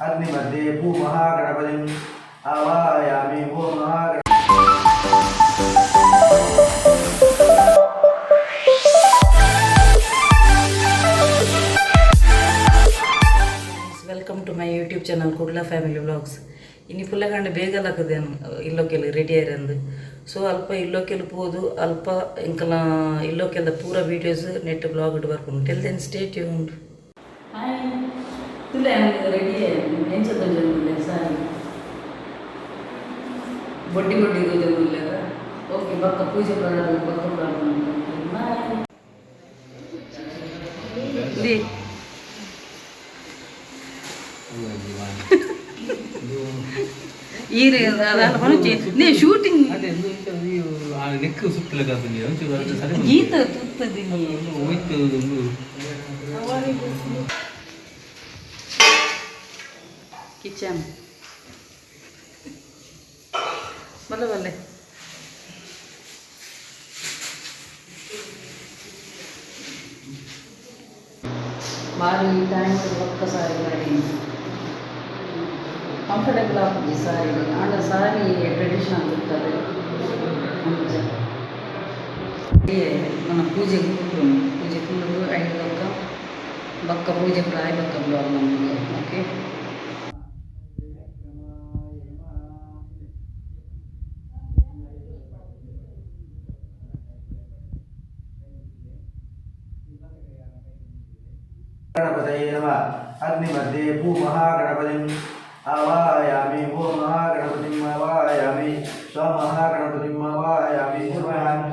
ಅಗ್ನಿಮಧ್ಯೆ ಭೂಮಹಾಗಣಪತಿಂ ಆವಾಹಯಾಮಿ. ಭೂಮಹಾಗಣ Welcome to my YouTube channel Kudla family vlogs. ಇನಿ ಪುಲ್ಲಗಂಡ ಬೇಗ ಲಕ್ಕದೇನು ಇಲ್ಲೊಕೆಲ್ ready ಆಯ್ರಂದು. ಸೊ ಅಲ್ಪ ಇಲ್ಲೊಕೆಲ್ ಪೋದು, ಅಲ್ಪ ಎಂಕಲ ಇಲ್ಲೊಕೆಲ್ದ ಪೂರ ವೀಡಿಯೋಸ್ ನೆಟ್ ಬ್ಲಾಗ್ ಬರ್ಪುಂಡು. Till then stay tuned. Hi, ತುಲೆ ರೆಡಿ ಎಂಚ ತೋಜೊಂದುಲ್ಲೆ ಸಾರಿ? ಬೊಡ್ಡಿ ಬೊಡ್ಡಿ ತೋಜೊಂದುಲ್ಲೆದ. ಓಕೆ, ಬೊಕ್ಕ ಪೂಜೆ ಪ್ರಾರಂಭ, ಬೊಕ್ಕ ಪ್ರಾರಂಭ. ಬಾಯ್. The ಈರ್ ಪನುಚಿ ನೇ ಶೂಟಿಂಗ್. ಅದೇ ನೆಕ್ ಸುತ್ತಲಕ್ಕ. ಗೀತ ತುತ್ತದಿ. ಹೋಯ್ತು. ಕಿಚನ್ ಬಲ್ಲೆ ಬಲ್ಲೆ. ಬಾರಿ ಟೈಮ್ ಬೊಕ್ಕ ಸಾರಿ ಮಾಡಿ ಕಂಫರ್ಟೇಬಲ್ ಆಪುಜಿ ಸಾರಿ. ಆಂಡ ಸಾರಿ ಟ್ರೆಡಿಷನಲ್ ಇರ್ತದೆ ಅಂಚ. ನನ್ನ ಪೂಜೆಗೆ ಕೂಪುನು, ಪೂಜೆ ಕುಲ್ಲುದು ಐದು ಬೊಕ್ಕ ಬೊಕ್ಕ ಪೂಜೆ ಪ್ರಾಯ ಬೊಕ್ಕ ಬ್ಲಾಗ್ ಮಲ್ಪುಗ. ಓಕೆ. ಗಣಪತಯೇ ನಮಃ. ಅಗ್ನಿಮಧ್ಯೆ ಭೂಮಹಾಗಣಪತಿಂ ಆವಾಹಯಾಮಿ. ಭೂಮಹಾಗಣಪತಿಂ ಆವಾಹಯಾಮಿ. ಸ್ವಮಹಾಗಣಪತಿಂ ಆವಾಹಯಾಮಿ. ಸಮರ್ಪಯಾಮಿ.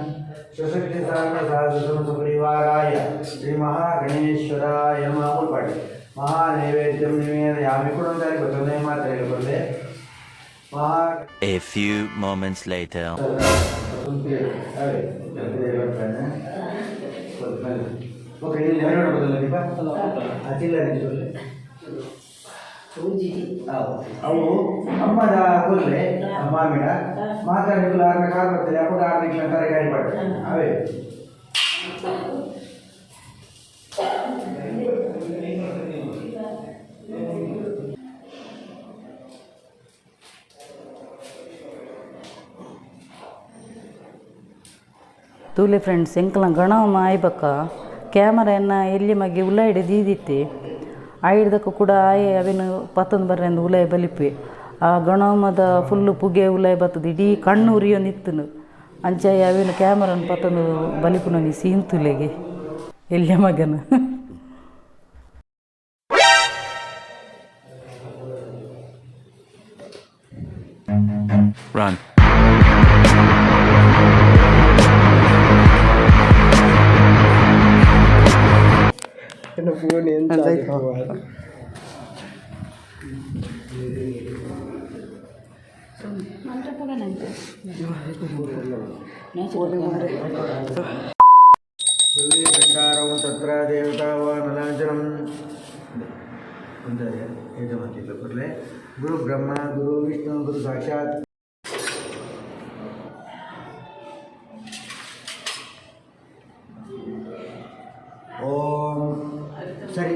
ಸಶಕ್ತಿ ಸಹಸ್ರ ಪರಿವಾರಾಯ ಶ್ರೀ ಮಹಾಗಣೇಶ್ವರಾಯ ನಮಃ. ಮುಲ್ಪಾಡಿ ಮಹಾನೈವೇದ್ಯಂ ನಿವೇದಯಾಮಿ. ಕುಡಂದಾರಿ ಬರ್ತದೆ ಮಾತ್ರ ಬರಲೆ ಮಹಾ A few moments later. Okay, ಇಲ್ಲಿ ಎರಡು ಬದಲ ದೀಪ ಚಿಲ್ಲರೆ. ಅವು ಅಮ್ಮದ ಕೊಲ್ಲೆ ಮಾಮಿಡ ಮಾತಾಡಿಲ್ಲ. ಆರ್ನ ಕಾರ್ ಬರ್ತದೆ, ಅಪ್ಪಗ ಆರ್ನಿಕ್ಲ ತರಕಾರಿ ಪಡ್ತಾರೆ ಅವೇ. ತೂಲೆ ಫ್ರೆಂಡ್ಸ್, ಎಂಕಲ್ನ ಗಣವ ಆಯ್ಬಕ್ಕ ಕ್ಯಾಮರಾ ಎನ್ನ ಎಲ್ಲಿ ಮಗ್ಗೆ ಉಲಾಯಿಡೆ ದೀದಿತ್ತೆ. ಆಯಿಡ್ದಕ್ಕ ಕೂಡ ಆಯೆ ಅವೇನು ಪತ್ತೊಂದು ಬರ್ರೆಂದು ಉಲಾಯಿ ಬಲಿಪೆ. ಆ ಗಣಮದ ಫುಲ್ಲು ಪುಗೆ ಉಲಾಯಿ ಬತ್ತದ, ಇಡೀ ಕಣ್ಣು ಉರಿಯೊಂದಿತ್ತುನು. ಅಂಚ ಅವೇನು ಕ್ಯಾಮರಾನ ಪತ್ತೊಂದು ಬಲಿಪುನ ಸೀನ್ ತುಲೆಗೆ ಎಲ್ಯ ಮಗನ. Run. Phone ಎಂತ? ಭಂಡಾರವು ತತ್ರ ದೇವತಾ ವಾ ನಲಾಂಜನಂ. ಒಂದು ಏಕಮತಿ ಕೊರಲೆ. ಗುರು ಬ್ರಹ್ಮ ಗುರು ವಿಷ್ಣು ಗುರು ಸಾಕ್ಷಾತ್. ಓಂ. ಸರಿ,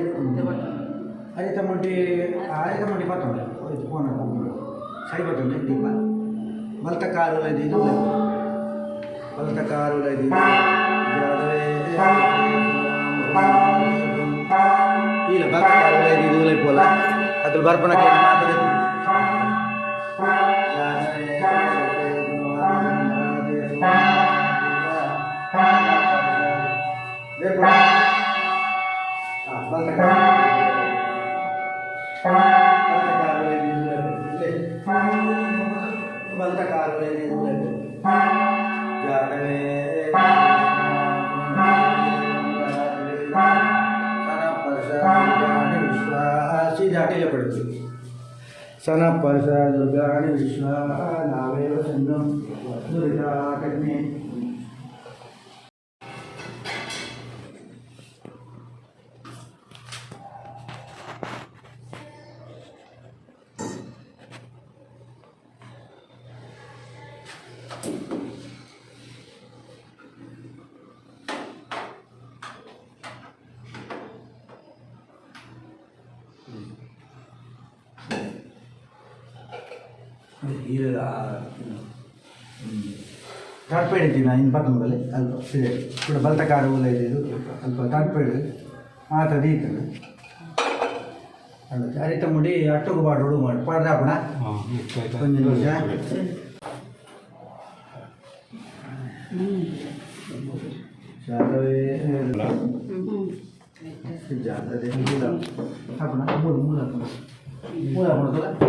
ಅರಿತ ಮುಂಟಿ, ಅರಿತ ಮುಂಟಿ ಪತ್ತೊಂದು ಫೋನ್ ಸರಿ ಪತ್ತೊಂದು ದೀಪ. ಬಲ್ತ ಕಾರು ಇದು, ಬಲ್ತ ಕಾರು ಇದು. ಇಲ್ಲ, ಬಲ್ತ ಕಾರು ಇದು ಪೋಲ ಅದ್ರ ಬರ್ಪಣ ಮಾತಾಡ. ಬಲ್ತ ಕಾರು ಬಲ್ತ ಕಾರು ಜಾತವೇ ಸೀದಾ ಪಡ್ತೀವಿ. ಸನ ಪರ್ಶ ದುರ್ಗಾಣಿ ವಿಶ್ವ ನಾವೇವ ಸನ್ನಂ ದುರಿತಾಕಗ್ನಿ. ತಡ್ಪೇಡಿದ್ದೀನಿ ಇನ್ನು ಪತ್ತೊಂಬಲ್ಲಿ ಅಲ್ಪ ಇದೆ ಕೂಡ ಬಲ್ತಕಾರ ಊಲ ಇದೆ ಇದು ಅಲ್ಪ ತಡ್ಪೇಡು ಮಾತ್ರ ದೀತದೆ ಅಲ್ಲ ಅರಿತ ಮುಡಿ ಅಟ್ಟುಗು ಬಾಡು ಮಾಡಿ ಪಾಡ್ದಾಪಣ ಒಂಜಿ ನಿಮಿಷ. ಜಾತವೇ ಜಾತದೆ ಮೂಲ ಹಾಕೋಣ ಮೂಲ ಮೂಲ ಹಾಕೋಣ ಮೂಲ ಹಾಕೋಣ.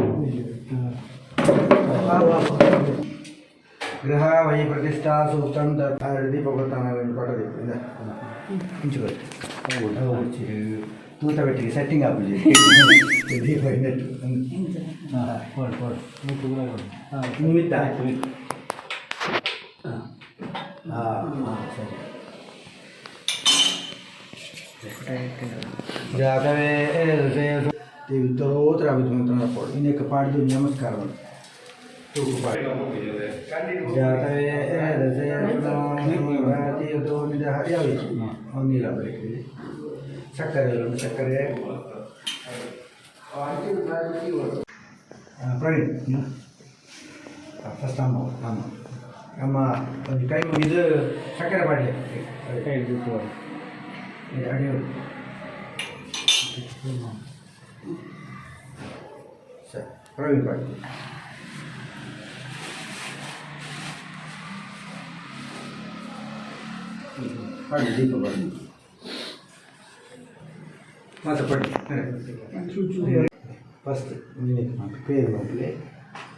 ಗೃಹ ವೈ ಪ್ರತಿಷ್ಠಾ ಸೂಕ್ತಂ ದೀಪ ಗೊತ್ತಾನ ಪಟದೀಪ ಇಂಚುಕೊಳ್ಳಿ ತೂತ ಬೆಟ್ಟಿಗೆ ಸೆಟ್ಟಿಂಗ್ ಆಪುಜಿ ದೀಪ ಇನ್ನೆಟ್ಟು. ಹಾಂ, ಕೊಡು ಕೊಡು. ಹಾಂ, ನಿಮಿತ್ತ. ಹಾಂ ಹಾಂ, ಸರಿ. ಜಾತವೇ ಉತ್ತರೋತ್ತರ ಅಭಿಮಂತ್ರಣ ಪೋಡು ಇನ್ನಕ್ಕೆ ಪಾಡ್ದು ನಮಸ್ಕಾರ. ತೂಕು ಪಾಡು. ಜಾತವೇ ಒಂದಿಲ್ಲ ಬರೀ ಸಕ್ಕರೆ ಇಲ್ಲ, ಸಕ್ಕರೆ. ಪ್ರವೀಣ್ ಫಸ್ಟ್. ಅಮ್ಮ ಅಮ್ಮ ಅಮ್ಮ, ಒಂದು ಕೈ ಮುಗಿದು ಸಕ್ಕರೆ ಪಾಡಲಿ. ಅಡಿ ಸರಿ, ಪ್ರವೀಣ್ ಪಾಡಿ. ಪಾಡಿ, ದೀಪ ಪಾಡಿ, ಮಾತ್ರ ಪಡಿ. ಫಸ್ಟ್ ಪೇರು ಮಕ್ಕಳೇ.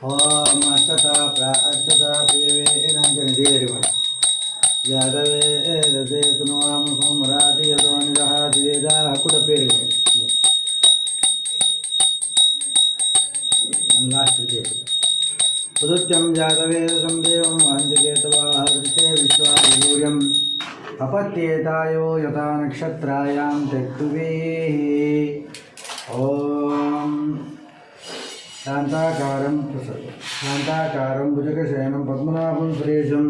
ಓಂ ಅರ್ಚತ ಪ್ರ ಅರ್ಚತ ಪೇವೇನಾಂಜನ ದೇವರಿ ಮಾಡಿ ಯಾದವೇ ರಸೇ ಸುನವಾಮ ಸೋಮರಾತಿ ಯದೋ ನಿದಹಾತಿ ವೇದ ಕೂಡ ಪೇರು ಮಾಡಿ. ಲಾಸ್ಟ್ ದೇವರು ಉದುತ್ಯಂ ಜಾತವೇದಸಂ ದೇವಂ ವಾಂಜಕೇತವಾಹೃತೆ ವಿಶ್ವಾಸೂರ್ಯಂ ಅಪತ್ಯೇತಾಯೋ ಯಥಾ ನಕ್ಷತ್ರಾಯಾಂ ಚಕ್ರುವೇಃ. ಓಂ ಶಾಂತಾಕಾರಂ ಶಾಂತಾಕಾರಂ ಭುಜಗಶಯನಂ ಪದ್ಮನಾಭಂ ಸುರೇಶಂ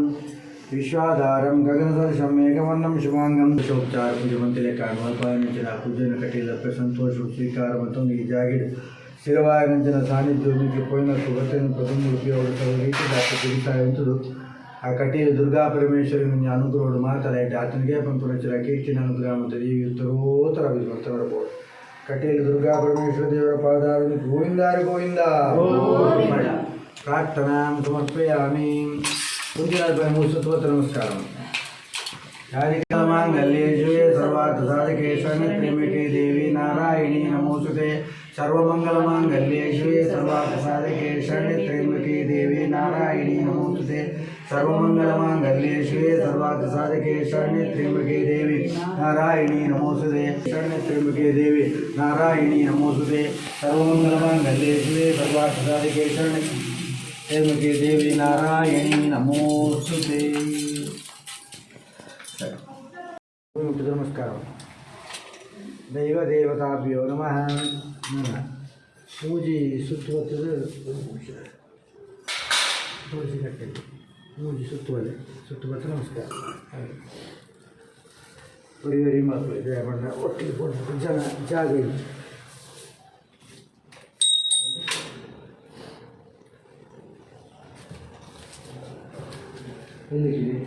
ವಿಶ್ವಾಧಾರಂ ಗಗನಸದೃಶಂ ಮೇಘವರ್ಣಂ ಶುಭಾಂಗಂ. ದಶೋಪಚಾರ ಪೂಜೆ ಮಂತಿಲೆ ಕಾಣುವ ಪೂಜೆನ ಕಟೀಲಪ್ಪ ಸಂತೋಷ ಸ್ವೀಕಾರ ಮತ್ತು ಈ ಜಾಗಿಡ್ ಸ್ಥಿರವಾಗಂಚಿನ ಸಾನ್ನಿಧ್ಯ ಪೋಯಿನ ಸುಗತೆಯನ್ನು ಪ್ರಥಮ ಉಪಯೋಗ ರೀತಿ ದಾಖ ಆ ಕಟೀಲು ದುರ್ಗಾ ಪರಮೇಶ್ವರಿ ಅನುಗ್ರಹಡು ಮಾತಾಡ ಆತನಿಗೆ ಪಂಪುರಚರ ಕೀರ್ತಿನ ಅನುಗ್ರಹ ಮತ್ತು ದೇವಿ ಉತ್ತರೋತ್ತರ ಅಭಿಮಂತ್ರ ಬರಬಹುದು. ಕಟೀಲು ದುರ್ಗಾ ಪರಮೇಶ್ವರ ದೇವರ ಪಾದಾರ ಗೋವಿಂದಾರು ಗೋವಿಂದ. ಪ್ರಾರ್ಥನಾ ಸಮರ್ಪಯಾಮಿ. ಮುಂದಿನ ಸುತ್ತಮುತ್ತ ನಮಸ್ಕಾರ. ಮಾಂಗಲ್ಯೇ ಶಿವೆ ಸರ್ವಾರ್ಥ ಸಾಧಕೆ ಶರಣ್ಯ ತ್ರ್ಯಂಬಕೆ ದೇವಿ ನಾರಾಯಣಿ ನಮೋಸ್ತುತೆ. ಸರ್ವಮಂಗಲ ಮಾಂಗಲ್ಯೇ ಶಿವೆ ಸರ್ವಾರ್ಥ ಸಾಧಕೆ ಶರಣ್ಯ ತ್ರ್ಯಂಬಕೆ ದೇವಿ ನಾರಾಯಣಿ ನಮೋಸ್ತುತೆ. ಸರ್ವಮಂಗಲ ಮಾಂಗಲ್ಯೇ ಶಿವೆ ಸರ್ವಾರ್ಥ ಸಾಧಕೆ ಶರಣ್ಯ ತ್ರ್ಯಂಬಕೆ ದೇವಿ ನಾರಾಯಣಿ ನಮೋಸ್ತುತೆ. ಶರಣ್ಯ ತ್ರ್ಯಂಬಕೆ ದೇವಿ ನಾರಾಯಣಿ ನಮೋಸ್ತುತೆ. ಸರ್ವಮಂಗಲ ಮಾಂಗಲ್ಯೇ ಶಿವೆ ಸರ್ವಾರ್ಥ ಸಾಧಕೆ ಶರಣ್ಯ ತ್ರ್ಯಂಬಕೆ ದೇವಿ ನಾರಾಯಣಿ ನಮೋಸ್ತುತೆ. ನಮಸ್ಕಾರ. ದೈವ ದೇವತಾಭ್ಯೋ ನಮಃ. ಪೂಜೆ ಸುತ್ತುವತ್ತದ ತುಳಸಿ ಕಟ್ಟೆ ಮೂಜಿ ಸುತ್ತುವಲೆ ಸುತ್ತುವತ್ತ ನಮಸ್ಕಾರ. ಹಾಗೆ ಒರಿ ಒರಿ ಮಕ್ಕಳು ಇದೆ ಬಣ್ಣ ಒಟ್ಟಿಗೆ ಪೋಂಡ ಜನ ಜಾಗ ಇಲ್ಲ. ಎಲ್ಲಿಗೆ?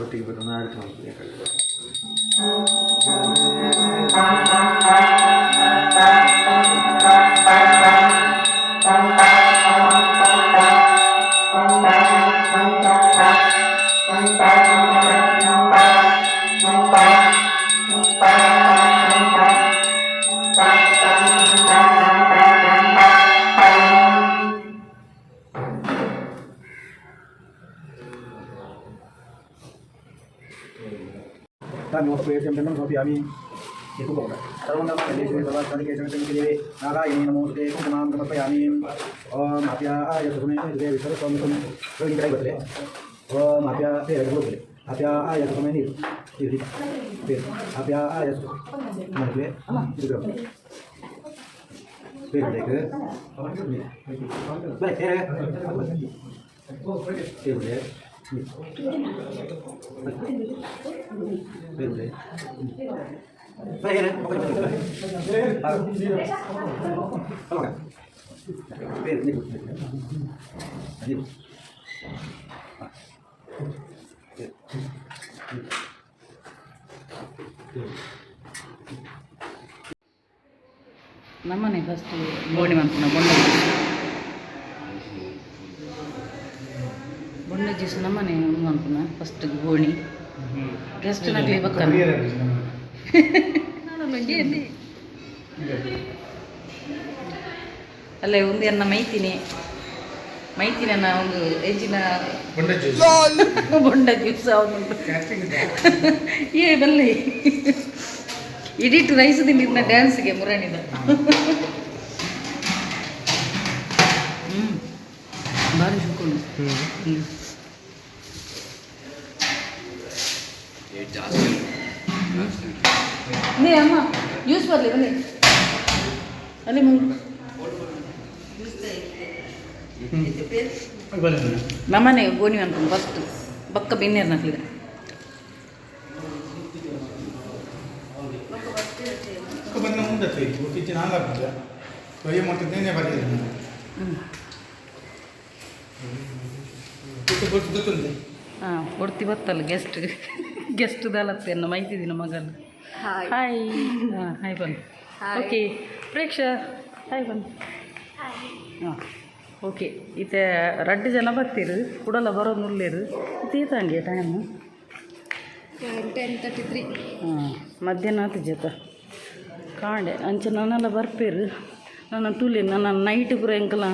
ಒಟ್ಟಿಗೆ ಬರೋಣ ಆಡ್ತು. ಸಮರ್ಪಯಾಮಿ. ನಾರಾಯಣೇ ನಮೋಸ್ತುತೆ. ಕುಂಕುಮಾಂ ಸಮರ್ಪಯಾಮಿ. ಓಂ ಆಪ್ಯಾಯ ಸುಮೇ ದೇವಿ ಸರ್ವಸ್ವಾಮಿಕಂ ಕಡೆ ಬರ್ತದೆ. ಓಂ ಆಪ್ಯಾ ಬರ್ತದೆ. ಆಪ್ಯಾಯ ಸುಮೇ ನೀರು ನೀರು ಬೇರೆ ಆಪ್ಯಾಯ ಮಡಕೆ ಇದು ಬೇರೆ ಬೇಕು ಬರೆ ಬೇರೆ ಬೇರೆ ಬೇರೆ ಬೇರೆ ನೀರು. ನಮ್ಮನೆ ಫಸ್ಟ್ ಬೋಣಿ ಮನ್ಪುನ ಬೊಂಡ ಜ್ಯೂಸ್. ಬೊಂಡ ಜ್ಯೂಸ್ ನಮ್ಮನೆ ಮನ್ಪುನ ಫಸ್ಟ್ ಗೋಣಿ. ಗೆಸ್ಟ್ ನಕ್ಲಿ ಬಕ್ಕ. ಅಲ್ಲ, ಒಂದು ಎನ್ನ ಮೈತಿನಿ ಮೈತಿನ ಒಂದು ಎಂಚಿನ ಬೊಂಡ ಜ್ಯೂಸ್ ಅವನು ಏ ಬಲ್ಲೆ ಇಡೀಟ್ ರೈಸ್ ತಿಂದಿದ್ನ ಡ್ಯಾನ್ಸ್ಗೆ ಮುರಣಿದ. ಭಾರಿ ಶುಕೊಂಡು. ಹ್ಞೂ ನೇ ಅಮ್ಮ, ಜ್ಯೂಸ್ ಬರಲಿ ಬನ್ನಿ. ಅಲ್ಲಿ ಮಂಗ್ಳು ನಮ್ಮನೆ ಗೋಣಿ ಅನ್ಕೊಂಡು ಫಸ್ಟ್ ಬಕ್ಕ ಬಿನ್ನೇರು ನಕ್ಲಿದೆ. ಬಂದ ಮುಂದೆ ಇತ್ತೀಚಿನ ಹಾಗಾಗ್ತದೆ ಕೊಯ್ಯ ಮುಟ್ಟಿದ್ದೇನೆ ಬರ್ತಿದ್ದೆ. ಗೊತ್ತುಂಟು. ಹಾಂ, ಕೊಡ್ತಿ ಬತ್ತಲ್ಲ ಗೆಸ್ಟ್ ಗೆಸ್ಟ್ ದಾಲತ್ತೆ ಅನ್ನ ಮೈತಿದ್ದೀನಿ ಮಗನ. ಹಾಯ್, ಹಾಂ ಹಾಯ್ ಬನ್. ಓಕೆ ಪ್ರೇಕ್ಷಾ, ಹಾಯ್ ಬನ್. ಹಾಂ ಓಕೆ. ಇತ್ತೆ ರಡ್ಡು ಜನ ಬರ್ತೀರು, ಕುಡಲ ಬರೋದು ನುಲ್ಲೇರು. ಇತ್ತೆ ತಂಗೆ ಟೈಮು? 10:33. ಹಾಂ, ಮಧ್ಯಾಹ್ನ ಆತು ಜೊತೆ ಕಾಂಡೆ ಅಂಚೆ ನಾನೆಲ್ಲ ಬರ್ಪೇರು. ನನ್ನ ಟೂಲಿ ನನ್ನ ನೈಟ್ ಪೂರ ಎಂಕಲ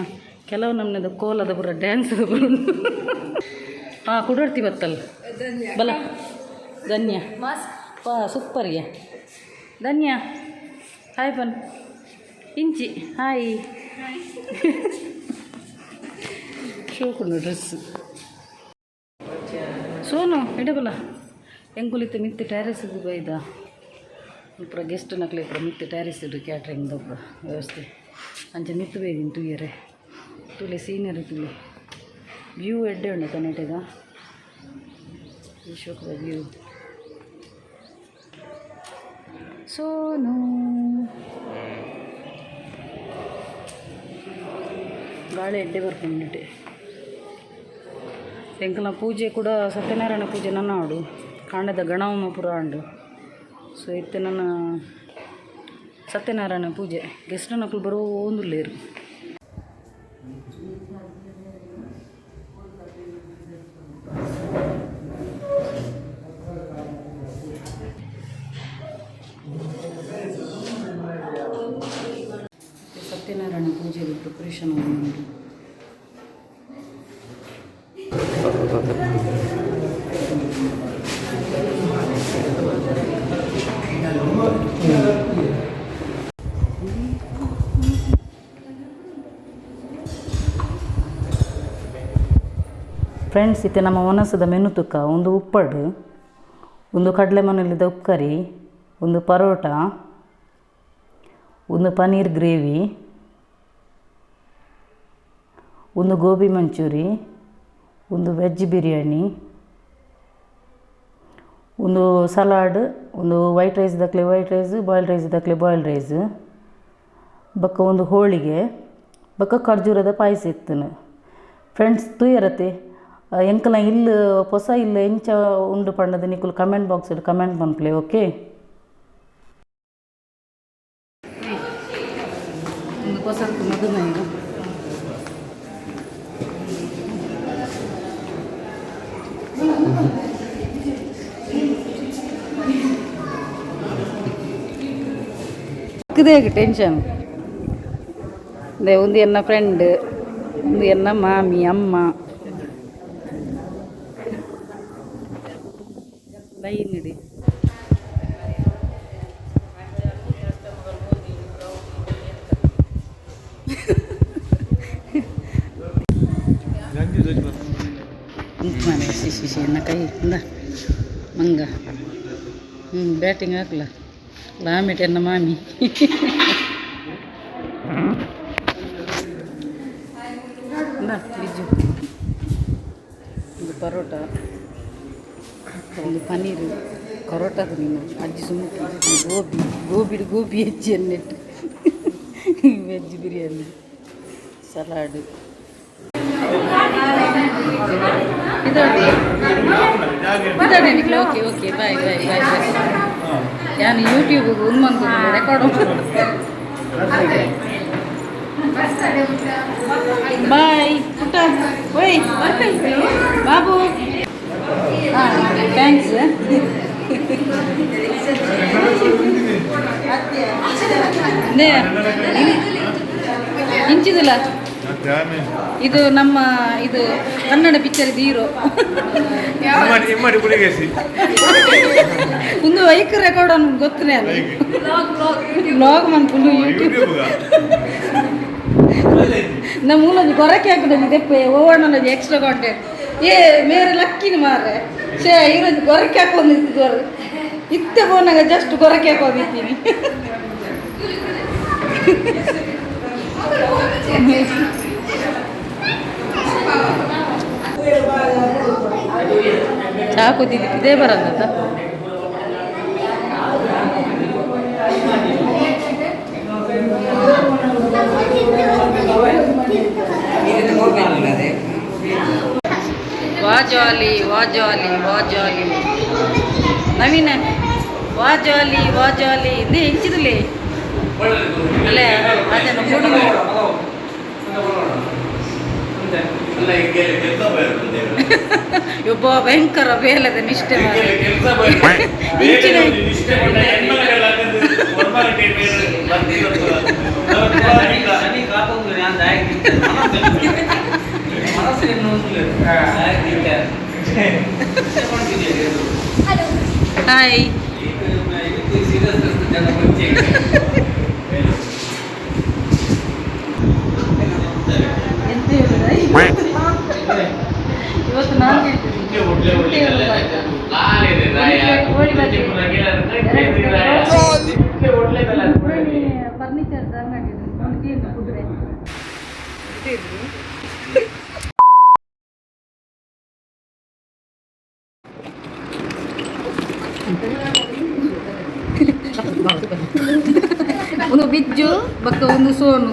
ಕೆಲವು ನಮ್ಮನೆದ ಕೋಲದ ಪೂರ ಡ್ಯಾನ್ಸ್ ಪೂರ. ಹಾಂ, ಕುಡೋಡ್ತಿ ಬತ್ತಲ್ಲ ಬಲ ಧನ್ಯ. ಪಾ ಸೂಪರ್ಗೆ ಧನ್ಯ. ಹಾಯ್ ಬನ್ ಇಂಚಿ. ಹಾಯ್. ಶೋಕುಂಡು ಡ್ರೆಸ್ ಸೋನು ಇಡಬಲ್ಲ. ಎಂಕುಲಿತ್ತ ಮಿತ್ತು ಟ್ಯಾರಿಸ್ ಬೈದ ಪೂರ ಗೆಸ್ಟ್ ನಕ್ಲೆ ಪೂರ ಮಿತ್ತು ಟ್ಯಾರಿಸ್ ಇಡು ಕ್ಯಾಟ್ರಿಂಗ್ ಪೂರ ವ್ಯವಸ್ಥೆ. ಅಂಚೆ ಮಿತ್ತು ಬೈದಿನಿ ತೂಯರೆ. ತೂಲೆ ಸೀನರಿ ತೂಲೆ, ವ್ಯೂ ಎಡ್ಡೆ ಉಂಡು ಕನೆಟೆದ ಈ ಶೋಕದ ವ್ಯೂ. ಸೋನು ಗಾಳಿ ಎಡ್ಡೆ ಬರ್ಪುಂಡು. ಎಂಕಲ್ನ ಪೂಜೆ ಕೂಡ ಸತ್ಯನಾರಾಯಣ ಪೂಜೆ ನನ್ನ ಆಡು ಕಾಂಡದ ಗಣವಮ್ಮ ಪುರ ಉಂಡು. ಸೊ ಇತ್ತೆ ನನ್ನ ಸತ್ಯನಾರಾಯಣ ಪೂಜೆ ಗೆಸ್ಟ್ ನಕುಲು ಬರೋ ಒಂದುಲ್ಲೇರು. ಸತ್ಯನಾರಾಯಣ ಪೂಜೆಗೆ ಪ್ರಿಪ್ರೇಷನ್ ಉಂಟು. ಫ್ರೆಂಡ್ಸ್, ಇತ್ತೆ ನಮ್ಮ ಒನಸದ ಮೆನು ತುಕ್ಕ. ಒಂದು ಉಪ್ಪಡು, ಒಂದು ಕಡಲೆ ಮನೇಲಿದ್ದ ಉಪ್ಕರಿ, ಒಂದು ಪರೋಟ, ಒಂದು ಪನ್ನೀರ್ ಗ್ರೇವಿ, ಒಂದು ಗೋಬಿ ಮಂಚೂರಿ, ಒಂದು ವೆಜ್ ಬಿರಿಯಾನಿ, ಒಂದು ಸಲಾಡ್, ಒಂದು ವೈಟ್ ರೈಸ್ ದಕ್ಲೆ ವೈಟ್ ರೈಸ್, ಬಾಯ್ಲ್ಡ್ ರೈಸ್ ದಕ್ಲೆ ಬಾಯ್ಲ್ಡ್ ರೈಸ್, ಬೊಕ್ಕ ಒಂದು ಹೋಳಿಗೆ, ಬೊಕ್ಕ ಖರ್ಜೂರದ ಪಾಯಸ ಇತ್ತುನು. ಫ್ರೆಂಡ್ಸ್, ತೂಯರತೆ ಎಂಕಲ್ನ ಇಲ್ಲ್ ಪೊಸ ಇಲ್ಲ್ ಎಂಚ ಉಂಡು ಪಂಡದು ನಿಕುಲು ಕಮೆಂಟ್ ಬಾಕ್ಸ್ ಕಮೆಂಟ್ ಮನ್ಪುಲೆ. ಓಕೆ, ಒಂದು ಪೊಸ ಮದುಮೆ. ಟೆನ್ಷನ್ ಒಂದು ಎನ್ನ ಫ್ರೆಂಡ್, ಒಂದು ಎನ್ನ ಮಾಮಿ ಅಮ್ಮ ಲೈನ್ ಇಡಿ. ಎನ್ನ ಕೈ ಇಂದ ಮಂಗ ಬ್ಯಾಟಿಂಗ್ ಹಾಕ್ಲ ಲಾಮಿಟ್ ಎನ್ನ ಮಾಮಿ. ಇಂದ ಬಿಜ್ಜು, ಒಂದು ಪರೋಟ, ಒಂದು ಪನ್ನೀರು ಪರೋಟದ ನೀನು ಅಜ್ಜಿ ಸುಮ್ಮನೆ ಗೋಬಿ ಗೋಬಿಡು ಗೋಬಿ ಹೆಚ್ಚಿ ಎನ್ನೆಟ್ಟು veg biryani salad. Okay okay, bye bye bye bye. ನಾನು ಯೂಟ್ಯೂಬ್ ಉನ್ಮಂತು ರೆಕಾರ್ಡ್. ಬಾಯ್ ಪುಟ್ಟ. ಓಯ್ ಬಾಬು, ಹಾಂ thanks. ಇಂಚಿದಿಲ್ಲ ಇದು ನಮ್ಮ ಇದು ಕನ್ನಡ ಪಿಕ್ಚರ್ ಹೀರೋ. ಒಂದು ಐಕ್ ರೆಕಾರ್ಡ್ ಅನ್ ಗೊತ್ತನೇ ಬ್ಲಾಗ್ ಮನ್ಪುಂಡು ಯೂಟ್ಯೂಬ್. ನಮ್ಮ ಮೂಲೊಂಜಿ ಕೊರಕೆ ಹಾಕುದು ದೆಪ್ಪೆ ಓವಣ್ಣನ ಎಕ್ಸ್ಟ್ರಾ ಕಾಂಟೆಂಟ್. ಏ ಮೇರೆ ಲಕ್ಕಿನ ಮಾರ್ರೆ ಛೇ ಇರೊಂಜಿ ಗೊರಕೆ ಹಾಕೊಂದಿತ್ತು ಇತ್ತೆ ಪೋನಾಗ ಜಸ್ಟ್ ಗೊರಕೆ ಹಾಕೊಂಡಿದ್ದೀನಿ. ಚಾ ಕುದಿದ್ದು ಇದೇ ಬರಂತ. ವಾ ಜಾಲಿ ವಾ ಜಾಲಿ ವಾ ಜಾಲಿ ನವೀನ, ವಾ ಜಾಲಿ ವಾ ಜಾಲಿ. ಇಂದೇ ಹೆಂಚಿದಲೇ ಅಲ್ಲೇ ಅದೇನು ಕೊಡು. ಒಬ್ಬ ಭಯಂಕರ ಬೇಲದ ನಿಷ್ಠೆ ಮಾರ್ರೆ. ಇಂಚಿನ ಹಾಯ್. ಎಂತ ಹೇಳುದ ಇವತ್ತು? ನಾನು ಹೇಳ್ತೀನಿ. ಫರ್ನಿಚರ್ ಅಂಗಡಿ ಕುದುರೆ. ಒಂದು ಬಿಜ್ಜು ಬಕ್ಕ ಒಂದು ಸೋನು.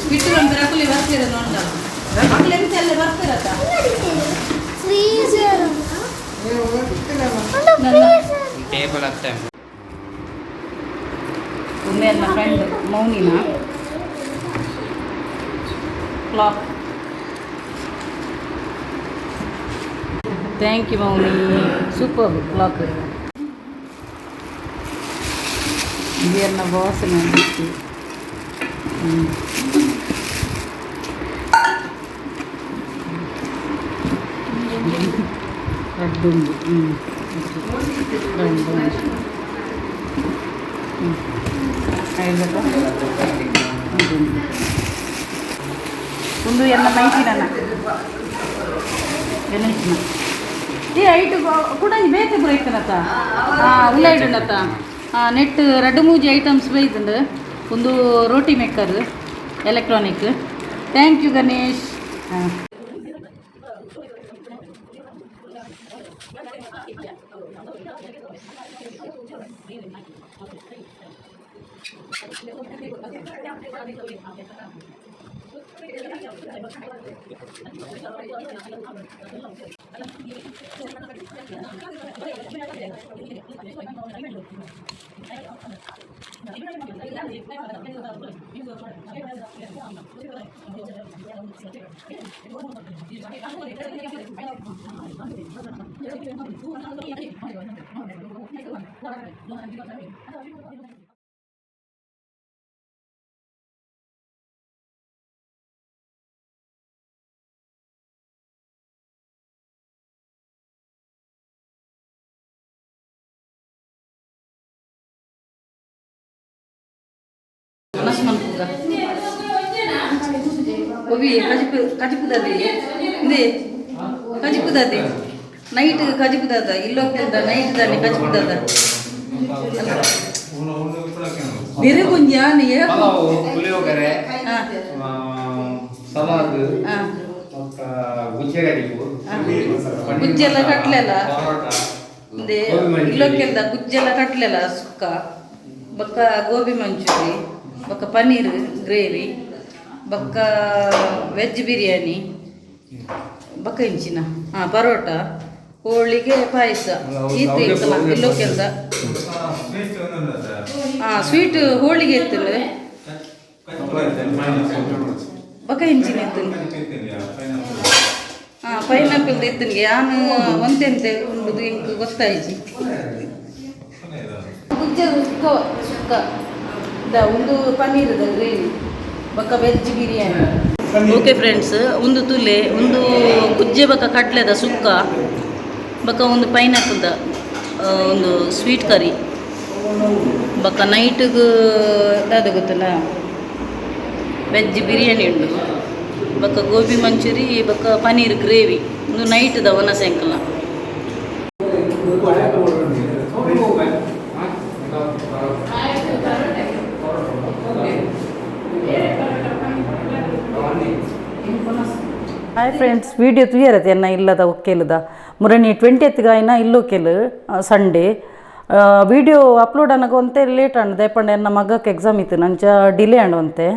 ಬಿಟ್ಟು ಬಂದ್ರೆ ಅಕುಲಿ ಬರ್ತೀರ ನೋಡ ಅಕುಲಿ ಎಂತ ಎಲ್ಲ ಬರ್ತೀರತ್ತ. ಫ್ರೀಜರ್. ಟೇಬಲ್ ಆಗ್ತಾ. ಒಮ್ಮೆ ನನ್ನ friend ಮೌನಿನ clock. Thank you Mouni, super clock. ಇದು ಎಲ್ಲ ಬಾಸ್ನ ಬಿಟ್ಟು ರಡ್ಡುಂಡು. ಹ್ಞೂ ರಡ್ಡು ಹ್ಞೂ ಒಂದು ಎಲ್ಲ ಮೈತಿನ ಗಣೇಶನ. ಏ ಐಟು ಕೂಡ ಬೇತೆ ಪೂರ ಇತ್ತನತ್ತ. ಹಾಂ ಉಲ್ಲ ಇಡುಂಡತ್ತ. ಹಾಂ ನೆಟ್ ರಡ್ಡು ಮೂಜಿ ಐಟಮ್ಸ್ ಬೈತುಂಡು. ಒಂದು roti maker electronic. Thank you Ganesh. ಹಾಂ ಒಣಸ್ ಮನ್ಪುಗ ಒವಿ ಕಜಿಪು ಕಜಿಪುದದೆ ಇಂದೇ ಕಜಿಪುದದೆ ನೈಟ್ ಕಜಿಪುದಾದ ಇಲ್ಲೋಗ್ತದ ನೈಟ್ ದಾನೆ ಕಜಿಪುದಾದ ಬಿರುಗುಂಜಾನ. ಪಲಾವು, ಪುಳಿಯೋಗರೆ, ಸಲಾದ್, ಮತ್ತು ಗುಜ್ಜೆ ಕಜಿಪು. ಗುಜ್ಜೆಲ್ಲ ಕಟ್ಲೆಲ್ಲ. ಪರೋಟ. ಇಂದೇ ಗೋಬಿ ಮಂಚೂರಿ. ಇಲ್ಲೋಕೆಲ್ದ ಗುಜ್ಜೆಲ್ಲ ಕಟ್ಲೆಲ್ಲ ಸುಕ್ಕ ಬೊಕ್ಕ ಗೋಬಿ ಮಂಚೂರಿ ಬೊಕ್ಕ ಪನ್ನೀರ್ ಗ್ರೇವಿ ಬೊಕ್ಕ ವೆಜ್ ಬಿರಿಯಾನಿ ಬೊಕ್ಕ ಇಂಚಿನ ಪರೋಟ, ಹೋಳಿಗೆ, ಪಾಯಸ ಈತ್ ಇತ್ತಲ್ಲ ಇಲ್ಲೋಕೆಲ್ದ. ಸ್ವೀಟ್ ಹೋಳಿಗೆ ಇತ್ತಲ್ಲ. ಬೊಕ್ಕ ಇಂಚಿನ ಇತ್ತು? ಪೈನಾಪಲ್ ಇತ್ತನಿಗೆ ಯಾನು ಒಂತೆಂತೆ ಉಂಡುದು ಎಂಕ್ ಗೊತ್ತಾಯ್ಜಿ. ಗುಜ್ಜೆ ಸುಕ್ಕ ಸುಕ್ಕ the ಒಂದು ಪನ್ನೀರದ ಗ್ರೇವಿ ಬೊಕ್ಕ veg biryani. Okay friends, ಒಂದು ತುಲೆ ಒಂದು ಗುಜ್ಜೆ ಬೊಕ್ಕ ಕಟ್ಲೆದ ಸುಕ್ಕ ಬೊಕ್ಕ ಒಂದು ಪೈನಾಪಲ್ದ ಒಂದು ಸ್ವೀಟ್ ಕರಿ ಬೊಕ್ಕ ನೈಟ್ಗ್ ದಾದ ಗೊತ್ತಲ್ಲ ವೆಜ್ ಬಿರಿಯಾನಿ ಉಂಡು ಬೊಕ್ಕ ಗೋಬಿ ಮಂಚೂರಿ ಬೊಕ್ಕ ಪನ್ನೀರ್ ಗ್ರೇವಿ. ಒಂದು ನೈಟ್ದ ಒನ ಸಾಯಂಕಾಲ. Hi friends, video ತೂಯರತೆ ಎನ್ನ ಇಲ್ಲದ ಒಕ್ಕೇಲದ ಮುರಣಿ 20th ಗಾಯಿನ ಇಲ್ಲೋಕೆಲು Sunday. Video upload ಅನಗ ಒಂತೆ ಲೇಟ್ ಅಂಡ್ ದಯಪಂಡ ಎನ್ನ ಮಗಕ್ಕೆ ಎಕ್ಸಾಮ್ ಇತ್ತು, ನಂಚ ಡಿಲೇ ಅಂಡ್ ಒಂತೆ.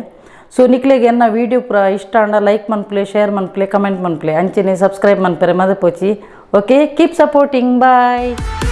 ಸೊ ನಿಕ್ಲೆಗೆ ಎನ್ನ ವೀಡಿಯೋ ಪೂರ ಇಷ್ಟ ಅಂಡ ಲೈಕ್ ಮನ್ಪ್ಲೆ, ಶೇರ್ ಮನ್ಪ್ಲೆ, ಕಮೆಂಟ್ ಮನ್ಪ್ಲೆ, ಅಂಚೆನೆ subscribe ಮನ್ಪರೆ ಮದಪೋಚಿ. Okay, keep supporting, bye.